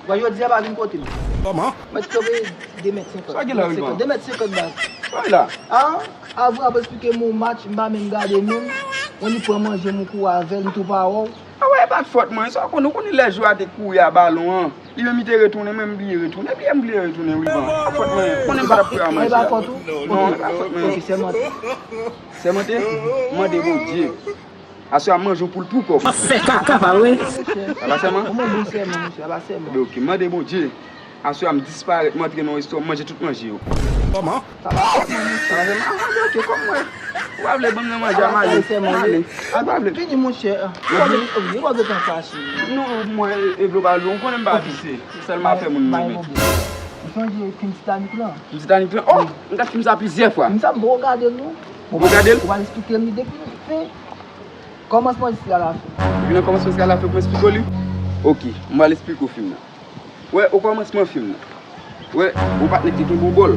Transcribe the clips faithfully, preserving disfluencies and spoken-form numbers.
Bon, jodi a pa vin kote m. Kòman? Mèt kanpe de mèt senkant. Sa gen la, Wilvan? De mèt senkant baz. Sa la? Ah, avan ap esplike m yon match, m pa menm gade menm. Mwen li pran manje m, m kouri avè l, m tou pa wè w. Ah wè, e pa t fòt mwen. Sa w konnen, ou konnen lè jwè a te kouri a balon an. Li menm li te retounen, mwen m bliye retounen. Bliye m bliye retounen, Wilvan. E pa t fòt mwen. Konnen m pa t ap kouri a manje a. E pa fòt ou? Non, e pa fòt mwen. Ok, sèmante. Sèmante? Mande Bondye. Aswè a m manje yon poul pou kòb. W ap fè kaka, pa vre? Sa pa sèman? Ou mande yon sèman, mesye, sa pa sèman. Ok, mande Bondye. Aswè a m disparèt, m antre nan yon restoran, m manje tout manje yo. Kòman? Sa pa sèman, mesye. Sa pa sèman? Ah, mande, ok, kòm mwen. Ou pa vle ban m nan manje a, m ale. M ale. Ou pa vle? Vini, monchè. Ou pa gen tan fache. Non, mwen, e vle w pa vle, ou konnen m pa vise. Se sèlman afè moun mwen renmen. Ou sonje fim Titanic lan? Fim Titanic lan? Oh, m gad fim sa plizyè fwa. Fim sa, m poko gade l, non. Ou poko gade l? Ou pral esplike m li depi fen. Kòmansman jiska lafen. Depi nan kòmansman jiska lafen pou m esplike w li? Ok, m pral esplike w fim nan. Wè, o kòmansman fim nan. Wè, yon patnè ki te kenbe yon bòl.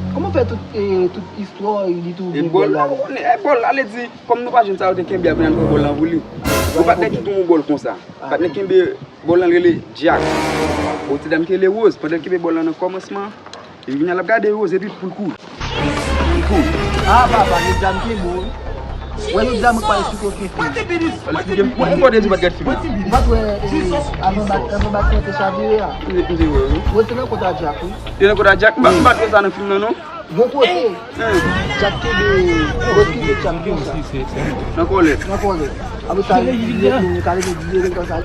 Kòman fè tout, eh, tout istwa li tou gen bòl la? E bòl la, ou konnen, e bòl la, vle di, kòm nou pa jwenn sa yo te kenbe a, kounye a nou pran bòl lan pou li. Yon patnè ki gen yon bòl konsa. Patnè kenbe bòl lan rele Jack. Yon ti dam ki rele Rose, pandan l kenbe bòl lan nan kòmansman, epi kounye a l ap gade Rose, epi poul kouri. Poul kouri. Ah, papa, yon dam kenbe w. Wè, yon dam k pa esplike w fim. Al esplike m. Ou, ou konnen di w pa t gad fim nan. Ou pa t wè, eh, avan bak, avan bak lan te chavire a? M te, m te wè, wi. Rose te nan kont a Jack, wi. Te nan kont a Jack? M pa, m pa t wè sa nan fim nan, non. Bon kote. Jack kenbe, Rose kenbe Jack konsa. Nan kòlèt. Nan kòlèt. Apre sa, li, li, li, li kale li, li, li konsa.